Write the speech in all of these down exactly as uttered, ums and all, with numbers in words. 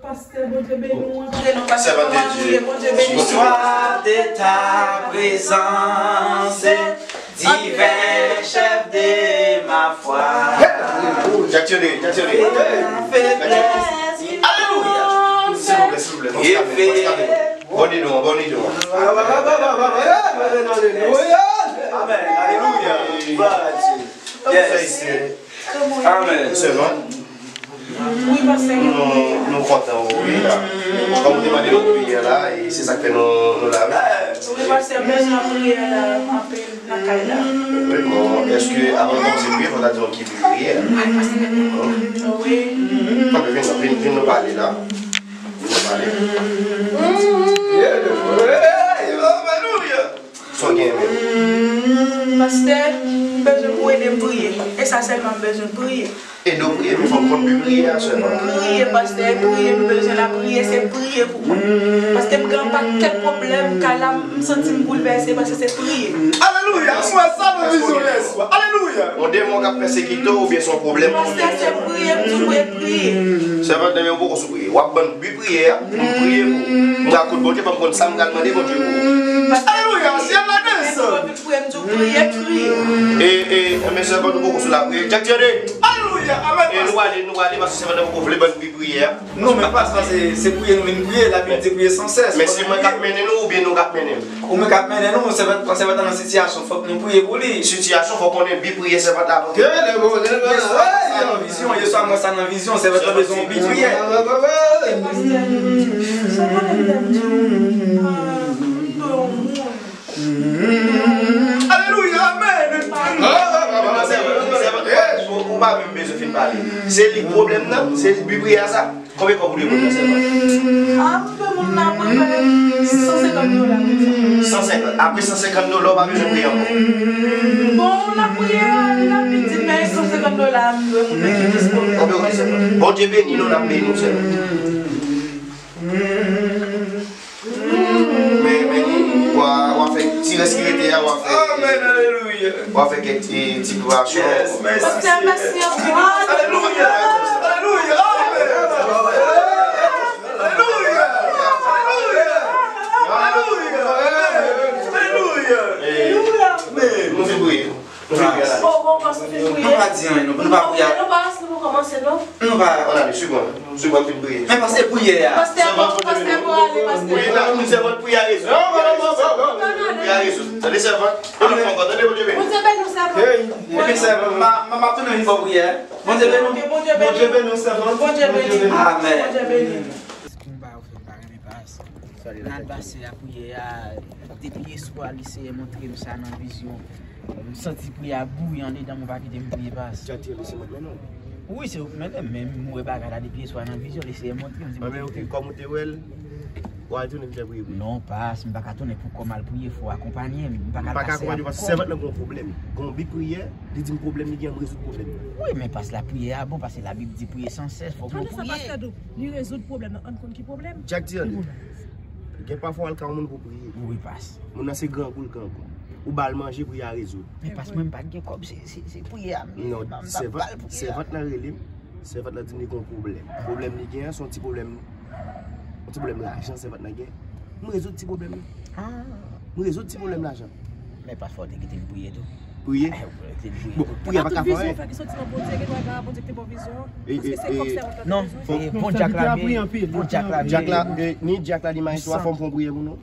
Pastè, Bondye beni w. Sèvant de Dieu. Bondye beni w. Bonsoir de ta présence, divin chef de ma foi. Jack Thierry, Jack Thierry. Faiblesse. Alelouya. Silvouplè, silvouplè. Bon, bon, bon. Bon, bon. Alelouya. Amen. Alelouya. Yes. Amen. Sèvant. Wi, pastè. Nou, nou kontan, wi, la. Kòm ou te mande nou priyè la, e se sa k fè nou, nou la, wi. Wi, pastè, m bezwen priyè la, anpil, nan kay la. Wi, bon, èske avan nou kòmanse priyè, fò ta di nou ki priyè? Wi, pastè. Wi. Anpil, vin, vin, vin nou pale la. Vin nou pale. Alelouya! Sa w gen menm? Pastè, m bezwen pou w ede m priye. E sa sèlman m bezwen, priye. Ede w priye, men fò w konn bi priyè a sèlman. Priye, pastè, priye, m bezwen lapriyè, se priye pou mwen. Paske m gen yon pakèt pwoblèm, kay la, m santi m boulvèse, paske se priye. Alelouya! Aswè sa, nan vizyon lèswa. Alelouya! Yon demon k ap pèsekite w, oubyen se yon pwoblèm? Pastè, se priye, m tou priye, priye. Sèvant nan men w poko sou priye. W ap ban m bi priyè a, m priye pou ou. M ka koute Bondye, ban m konn sa m pral mande Bondye pou ou. Alelouya, syèl la desann. Priye, m tou priye, priye. E, e, men sèvant ou poko sou lapriyè. Jack Thierry. Alelouya, amen. E nou ale, nou ale, paske sèvant nan poko vle ban m bi priyè a. Non, men pastè, se, se priye nou vin priye, Labib di priye san sès. Men se mwen k ap mennen nou oubyen nou k ap mennen m? Ou menm k ap mennen nou, sèvant, sèvant nan sitiyasyon, fòk nou priye pou li. Sitiyasyon, fòk konnen bi priyè sèvant la avan. Ke le bon, le bon. Yèswa, mwen sa nan vizyon, yèswa, mwen sa nan vizyon, sèvant la bezwen bi priyè. Alelouya, amen. Sèvant, sèvant, ou pa menm bezwen fin pale. Se li k pwoblèm nan, se li k bi priyè a sa. Konbyen kòb ou dwe moun nan sèlman? Ah, m dwe moun nan apeprè san senkant dola konsa. San senkant. Apre san senkant dola, ou pa bezwen priye ankò? Bon, lapriyè a, Labib di, men san senkant dola, m dwe moun nan ki disponib. Konbyen, ok, sèlman. Bondye beni nou, n ap beni w sèlman. Men, men, w a, w a fè ti rès ki rete a, w a fè. Amen, alelouya. W a fè kèk ti, ti preparasyon. Yes, mèsi. Pastè, mèsi anpil. Alelouya. Alelouya. Amen. Alelouya. Alelouya. Alelouya. Amen. Nou fin priye. Nou fin priye la. Bon, bon, pastè, fin priye. Nou pa di anyen, nou, nou pa priye. Non, pastè, nou kòmanse, non? Nou pa. Ann ale, swiv mwen. Swiv mwen fin priye. Men pastè, priyè a. Pastè, bon, pastè, bon, ale, pastè. Wi, la, nou sèvant priye a rezon. Priye a rezon. Tande sèvant. Tande, Bondye beni w, sèvant. Bondye beni w, sèvant. Bondye beni w, sèvant. Bondye beni w. Amen. Bondye beni w. Konba ou fè m pa renmen pas. Nan pase a priyè a, depi yèswa li Seyè montre m sa nan vizyon. M santi priyè a bouyi andedan mwen, pa kite m priye pas. Jack Thierry, se mwen k mennen w? Wi, se ou k mennen m, men m wè bagay la depi yèswa nan vizyon, li Seyè montre m, se mwen ki te. Kòm ou te wè l, w al tounen m te priye pou li. Non, pas, m pa ka tounen pou kò m al priye, fò w akonpanye m, m pa ka l pase a kò m. M pa ka akonpanye w paske sèvant lan gen yon pwoblèm. Gen yon bi priyè, li di m pwoblèm li gen, m rezoud pwoblèm. Wi, men pas, lapriyè a bon, paske Labib di priye san sès, fòk nou priye. Li rezoud pwoblèm nan, ann konn ki pwoblèm. Jack Thierry, gen pafwa w al ka yon moun pou priye. Wi, pas. Moun nan se grangou l grangou. Ou ba l manje, priyè a rezoud. Men pas, mwen m pa t gen kòb, se, se, se priyè a m, m pa, m pa ba l priyè a. Non, sèvant lan rele m. Sèvant lan di m li gen yon pwoblèm. Pwoblèm li gen an, se yon ti pwoblèm, yon ti pwoblèm lajan sèvant lan gen. M rezoud ti pwoblèm nan. Ah. M rezoud ti pwoblèm lajan. Men pas, fò w te kite m priye tou. Priye? Eh, fò w te kite m priye tou. Bon, priyè pa ka fè anyen. Tout vizyon w fè ki soti nan Bondye, gen dwa Bondye ki te ba w vizyon an. Paske se kòb sèvant lan bezwen. Non, e, bon, Jack la vle, bon, Jack la vle. Jack la, e, ni Jack la, ni Maestro a, fò m fè yon priyè pou nou.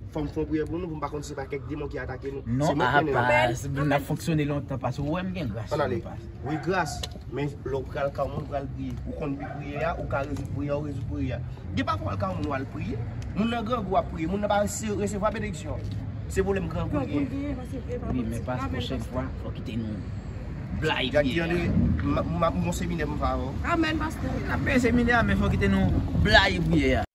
Fò m fè yon priyè pou nou, pou m pa konn si se pa kèk demon ki atake nou. Non, a, pas, n ap fonksyone lontan, pas, ou wè m gen gras sou mwen, pas. Wi, gras. Men lè w pral ka yon moun, pral priye. Ou konn bi priyè a, ou ka rezoud priyè a, ou rezoud priyè a. Gen pafwa w al ka yon moun, w al priye. Moun nan grangou, w ap priye. Moun nan pa rese-, resevwa benediksyon. Se pwoblèm grangou l genyen. Wi, men pas, pwochèn fwa, fò w kite nou blayi priyè a. Jack Thierry, m, m, m gon seminè pou m fè avè w. Amèn, pastè. N ap gen seminè a, men fò w kite nou blayi priyè a.